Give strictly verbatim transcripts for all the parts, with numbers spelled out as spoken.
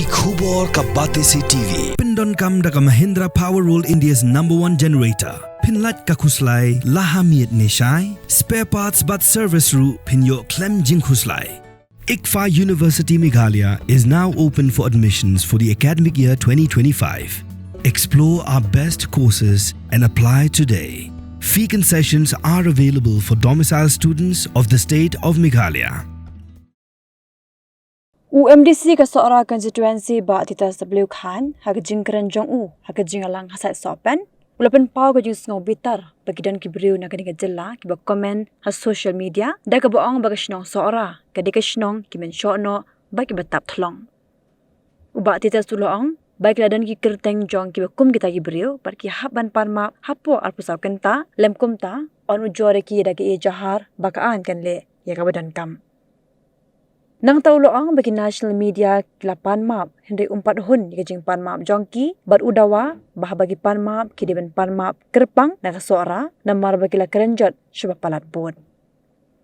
Ki khubor ka Batesi T V pyndonkam da ka Mahindra Power World, India's number one generator. Pynlait ka khuslai la ha miet ne shai. Spare parts bad service ruh phin ïoh khlem jingkhuslai. ICFAI University Meghalaya is now open for admissions for the academic year twenty twenty-five. Explore our best courses and apply today. Fee concessions are available for domicile students of the state of Meghalaya. U MDC ka Sohra constituency, Bah Titus W Khan, ha ka jingkren jong u ha ka jingïalang ha sait Sohpen, u la pynpaw ka jingsngew bitar ba ki don ki briew na kane ka jylla kiba comment ha social media da kaba ong ba ka shnong Sohra ka dei ka shnong ki mynshoh noh bad kiba tap thlong. U Bah Titus u la ong ba ki la don ki kyrteng jong kiba kum kita ki briew bad ki hap ban pan map hapoh arphew saw kynta, lym kumta yn ujor ïa ki da ka ïa jahar ba ka aiñ kan leh ïa kaba donkam. Nangta u la ong ba ki national media ki la pan map, hynrei um pat hun ïa ka jingpan map jong ki bad u dawa ba haba ki pan map ki dei ban pan map kyrpang na ka Sohra namar ba ki la kren jot shuwa palat bud.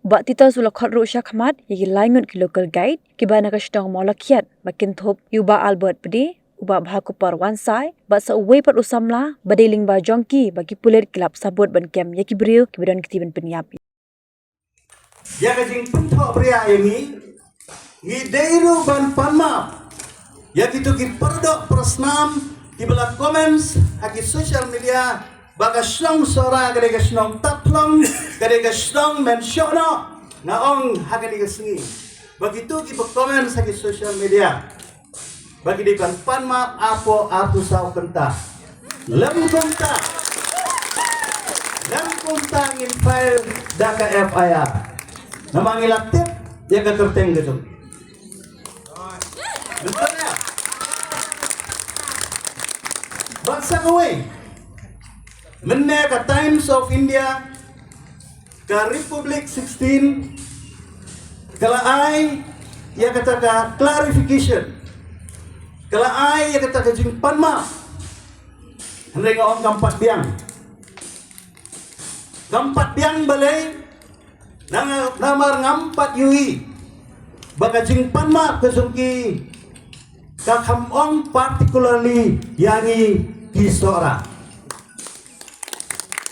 Bah Titus u la khot ruh shakhmat ïa ki lai ngut ki local guide kiba na ka shnong Mawlakhiat ba kynthup ïa u Bah Albert Pde, u Bah Bhakupar Wansai bad sa uwei pat u samla ba dei lyngba jong ki ba ki pulit ki la ap sabut ban kem ïa ki briew kiba don kti ban pynïap. Ïa ka jingpynthoh bria ïa ngi, ngi dei ruh ban pan map ïa kito ki pardoh parasnam kiba la comments ha ki social media ba ka shnong Sohra ka dei ka shnong tap thlong, ka dei ka shnong mynshoh noh. Nga ong ha kane ka sngi ba kito kiba comments ha ki social media ba ki dei ban pan map hapoh arphew saw kynta. Lym kumta, lym kumta ngin file da ka F I R. Namar ngi la tip ïa ka kyrteng ka jong. Betul ïa? Bad sa kawei, mynne ka Times of India, ka Republic sixteen, ka la ai ïa kata ka clarification, ka la ai ïa kata ka jingpan map. Hynrei nga ong kam pat biang. Kam pat biang balei? Nang-, namar ngam pat ïohi ba ka jingpan map ka jong ki ka kham ong particularly ïa ngi ki Sohra.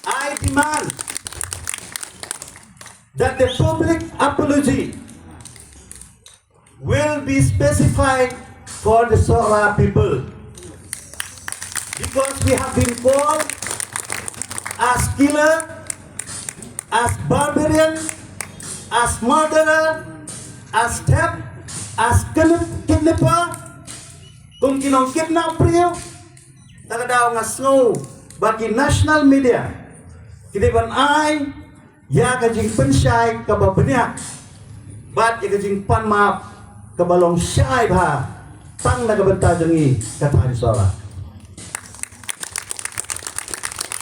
I demand that the public apology will be specified for the Sohra people, because we have been called as killer, as barbarian, as murderer, as theft, as kidnap-, kidnapper. Kum ki nongkidnap briew. Ta ka daw nga sngew ba ki national media ki dei ban ai ïa ka jingpynshai kaba bniah bad ïa ka jingpan map kaba long shai bha tang na ka bynta jong ngi ka thaiñ Sohra.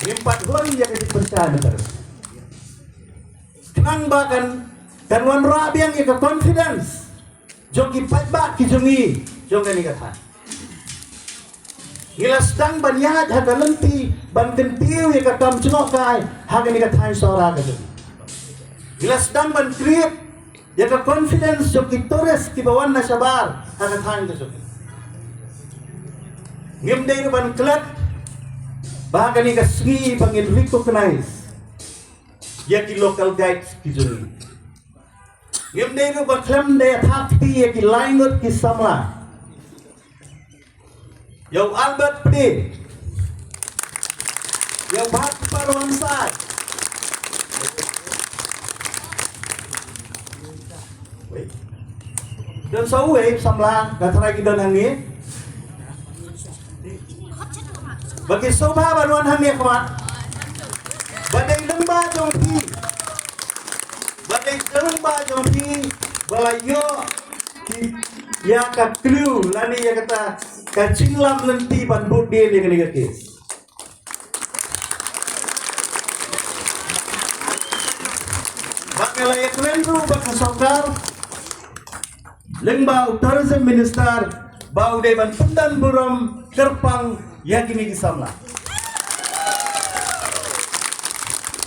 Ngim pat hun ïa ka jingpynshai mynta ruh. Khnang ba kan, kan wanrah biang ïa ka confidence jong ki paidbah ki jong ngi jong kane ka thaiñ. Ngi la sdang ban ïaid ha ka lynti ban kyntiew ïa ka kam jngohkai ha kane ka thaiñ Sohra ka jong ngi. Ngi la sdang ban create ïa ka confidence jong ki tourist kiba wan na shabar ha ka thaiñ ka jong ngi. Ngim dei ruh ban klet ba ha kane ka sngi ba ngin recognize ïa ki local guides ki jong ngi. Ngim dei ruh ba khlem dei thap kti ïa ki lai ngut ki samla. Ïa u Albert Pde. Ïa u Bhakupar Wansai. Wei. Don sa uwei samla, nga tharai ki don hangne. Ba ki sngewbha ban wan hangne khmat. Ba dei lyngba jong phi. Ba dei lyngba jong phi ba la ïoh ki, ïa ka clue lane ïa kata ka jinglam lynti ban bud dien ïa kane ka case. Bad nga la ïakren ruh bad ka sorkar lyngba u Tourism Minister ba u dei ban pyndon burom kyrpang ïa kine ki samla.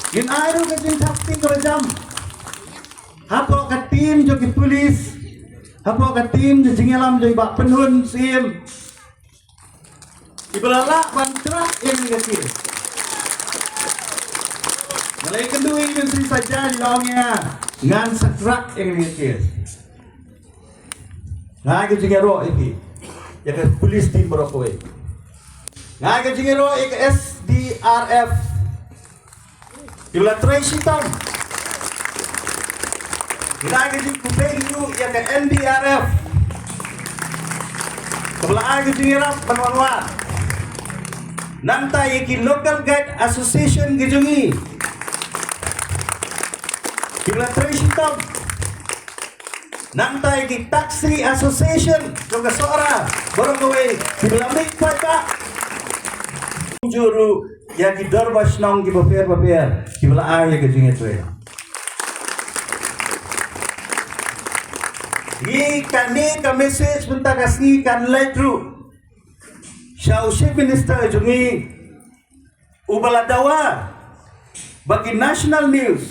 Ngin ai ruh ka jingthap kti kaba jam hapoh ka team jong ki police Hapoh ka team ka jingïalam jong i Bah Pynhun Syiem, kiba la lah ban track ïa kane ka case. Nga la ïakynduh ïa i Myntri Saitjaiñ, la ong ïa nga, ngan sa track ïa kane ka case. Nga ai ka jingïaroh ïa phi, ïa ka police team baroh kawei. Nga ai ka jingïaroh ïa ka S D R F, kiba la trei shitom. Nga ai ka jingkhublei ïa ka N D R F, kaba la ai ka jingïarap ban wan wad. Nangta ïa ki Local Guide Association ki jong ngi, kiba la trei shitom. Nangta ïa ki Taxi Association jong ka Sohra baroh kawei, kiba la mih paidbah. Kumjuh ruh ïa ki dorbar shnong kiba pher ba pher, kiba la ai ïa ka jingïatreilang. Ngi, kane ka message mynta ka sngi kan leit ruh sha u Chief Minister jong ngi, uba la dawa ba ki national news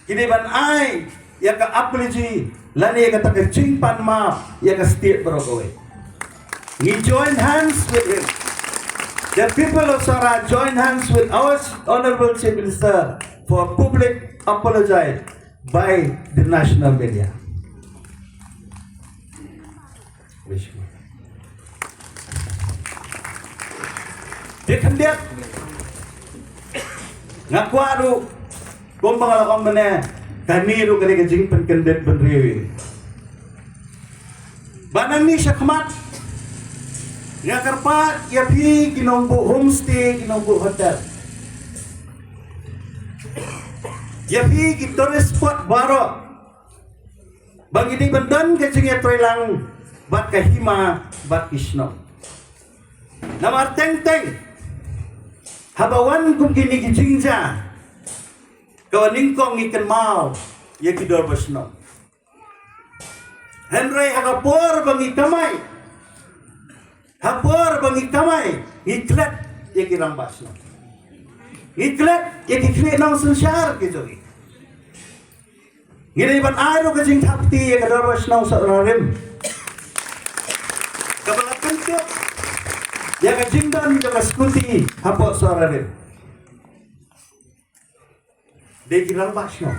ki dei ban ai ïa ka apology lane ïa kata ka jingpanmap ïa ka state baroh kawei. Ngi join hands with him. The people of Sohra join hands with our Honorable Chief Minister for public apology by the national media. Te khyndiat, nga kwah ruh, kumba nga la ong mynne, kane ruh ka dei ka jingpynkyndit bynriew. Ba nangne shakhmat, nga kyrpad ïa phi ki nongbuh homestay, ki nongbuh hotel, ïa phi ki tourist spot baroh, ba ngi dei ban don ka jingïatreilang bad ka hima bad ki shnong. Namar teng teng haba wan kum kine ki jingjia, ka wan nyngkong ngi kynmaw ïa ki dorbar shnong. Hynrei ha ka por ba ngi kamai, ha por ba ngi kamai, ngi klet ïa ki rangbah shnong, ngi klet ïa ki khlieh nongsynshar ki jong ngi. Ngi dei ban ai ruh ka jingthap kti ïa ka dorbar shnong Sohra Rim, kaba la kynthup ïa ka jingdon jong ka scooty hapoh Sohra Rim. Dei ki rangbah shnong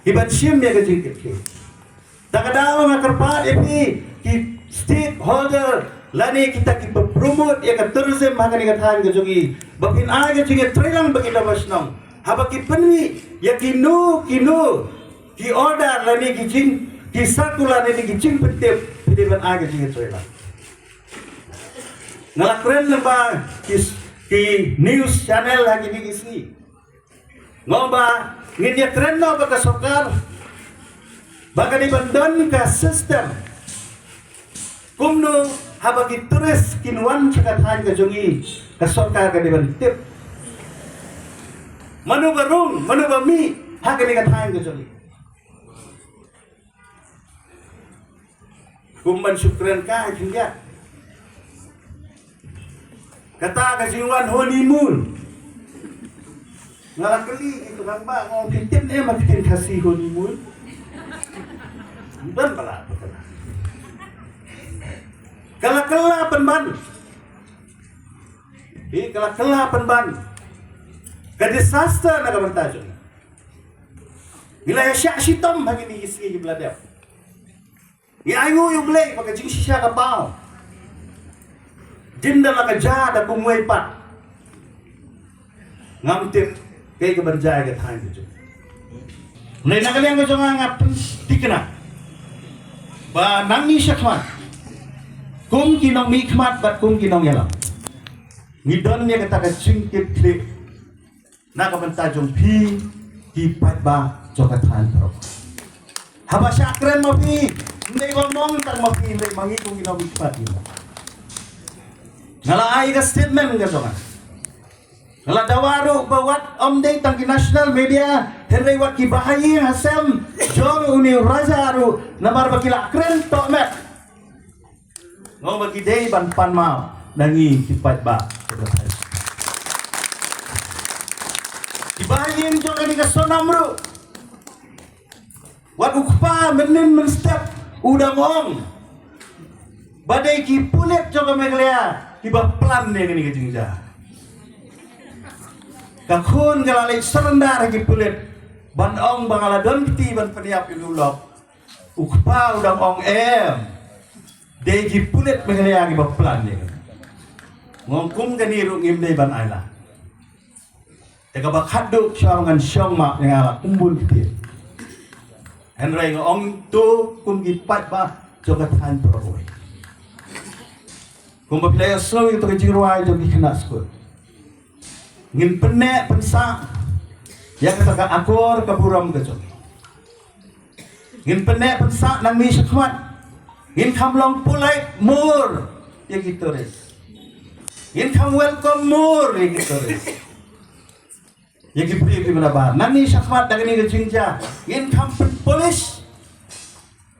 kiban shim ïa ka jingkitkhlieh. Ta ka daw nga kyrpad ïa phi ki stakeholder lane kita kiba promote ïa ka tourism ha kane ka thaiñ ka jong ngi, ba phin ai ka jingïatreilang bad ki dorbar shnong. Haba ki pynmih ïa kino kino ki order lane ki jing, ki circular lane ki jingpyntip, phi dei ban ai ka jingïatreilang. Nga la kren lyngba ki, ki news channel ha kine ki sngi. Nga ong ba ngin ïakren noh bad ka sorkar ba ka dei ban don ka system kumno haba ki tourist kin wan sha ka thaiñ ka jong ngi, ka sorkar ka dei ban tip mano ba rung, mano ba mih ha kane ka thaiñ ka jong ngi. Kum ban shu kren kai khyndiat. Kata ka jingwan honeymoon. Nga la kylli ïa ki rangbah, nga ong, phi tip ne em ha ka ktien Khasi honeymoon? Ban ba la, ka la kylla pynban. Phi, ka la kylla pynban. Ka disaster na ka bynta jong ngi. Ngi la ïa shah shitom ha kine ki sngi kiba la dep. Ngi ainguh ïa U Blei ba ka jingshisha ka paw. Ynda la ka jia da kumwei pat, ngam tip kaei kaban jia ïa ka thaiñ ka jong. Hynrei na ka liang ka jong nga, nga pynthikna ba nangne shakhmat, kum ki nongmihkhmat bad kum ki nongïalam, ngi don ïa kata ka jingkitkhlieh na ka bynta jong phi ki paidbah jong ka thaiñ baroh. Haba shah kren ma phi, ym dei ba mong tang ma phi, hynrei ma ngi kum ki nongmihkhmat ngi. Nga la ai ka statement ka jong nga. Nga la dawa ruh ba wat ym dei tang ki national media, hynrei wat ki bahaïing hasem jong une u Raja ruh, namar ba ki la kren tohmet. Nga ong ba ki dei ban pan map na ngi ki paidbah. Ki bahaïing jong kane ka Sonam ruh, Wat u kpa mynnin mynstep u dang ong ba dei ki pulit jong ka Meghalaya kiba plan ïa kane ka jingjia. Ka khun ka la leit surrender ha ki pulit ban ong ba nga la don kti ban pynïap ïa u lok. U kpa u dang ong em, dei ki pulit Meghalaya kiba plan ïa kane. Nga ong kum kane ruh ngim dei ban ailad. Te kaba khatduh shuwa ngan shong map ïa nga la kum bun kti. Hynrei nga ong to kum ki paidbah jong ka thaiñ Mawkyrwat. Kumba phi la ïohsngew ïa kato ka jingrwai jong ki khynnah skul, ngin pynneh pynsah ïa kata ka akor ka burom ka jong ngi. Ngin pynneh pynsah nangne shakhmat. Ngin kham long polite more ïa ki tourist. Ngin kham welcome more ïa ki tourist. Ïa ki briew kiba na bar. Nangne shakhmat da kane ka jingjia ngin kham pynpolish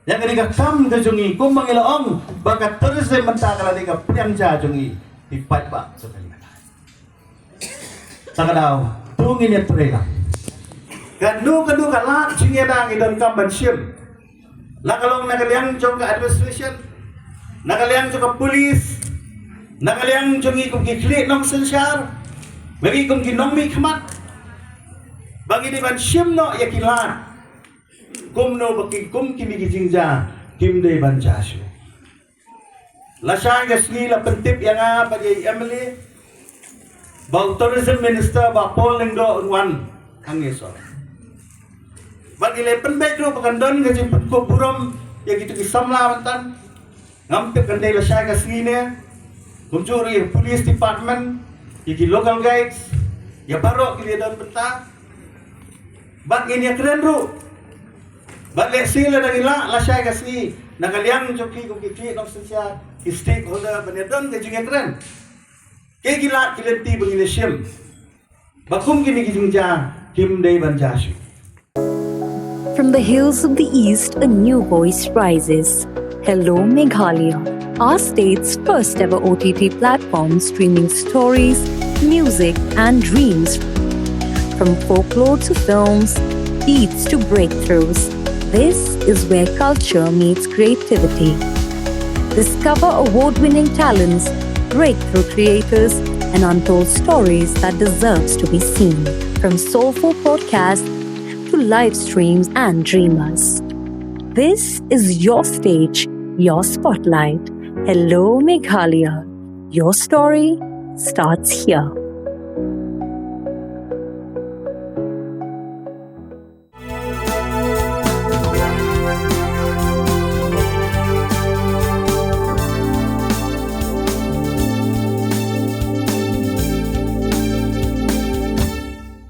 ïa kane ka kam ka jong ngi, kumba ngi la ong ba ka tourism mynta ka la dei ka pliang ja jong ngi. Ki paidbah jong ngi. Sa ka daw to ngin ïatrei lang. Kano kano ka lad jingïada ngi donkam ban shim, la ka long na ka liang jong ka administration, na ka liang jong ka police, na ka liang jong ngi kum ki khlieh nongsynshar, ngi kum ki nongmihkhmat, ba ngi dei ban shim noh ïa ki lad. Kumno ba ki kum kine ki jingjia kim dei ban jia shuh. Lashai ka sngi la pyntip ïa nga bad ïa i M L A ba u tourism minister Bah Paul Lyngdoh un wan hangne sor. Bad ngi la pynbeit ruh ba kan don ka jingpynkup burom ïa kito ki samla mynta. Ngam tip kan dei lashai ka sngi ne. Kumjuh ruh ïa police department, ïa ki local guides, ïa baroh ki la don bynta. Bad ngin ïakren ruh bad lehse lada ngi lah lashai ka sngi na ka liang jong ki kum ki khlieh nongsynshar, ki stakeholder, ban ïadon ka jingïakren. Kaei ki lad ki lynti ba ngin ïa shim, ba kum kine ki jingjia kim dei ban jia shuh. From the hills of the East, a new voice rises. Hello, Meghalaya, our state's first ever O T T platform streaming stories, music, and dreams. From folklore to films, beats to breakthroughs, this is where culture meets creativity. Discover award winning talents, breakthrough creators, and untold stories that deserves to be seen. From soulful podcasts to live streams and dreamers. This is your stage, your spotlight. Hello, Meghalaya. Your story starts here.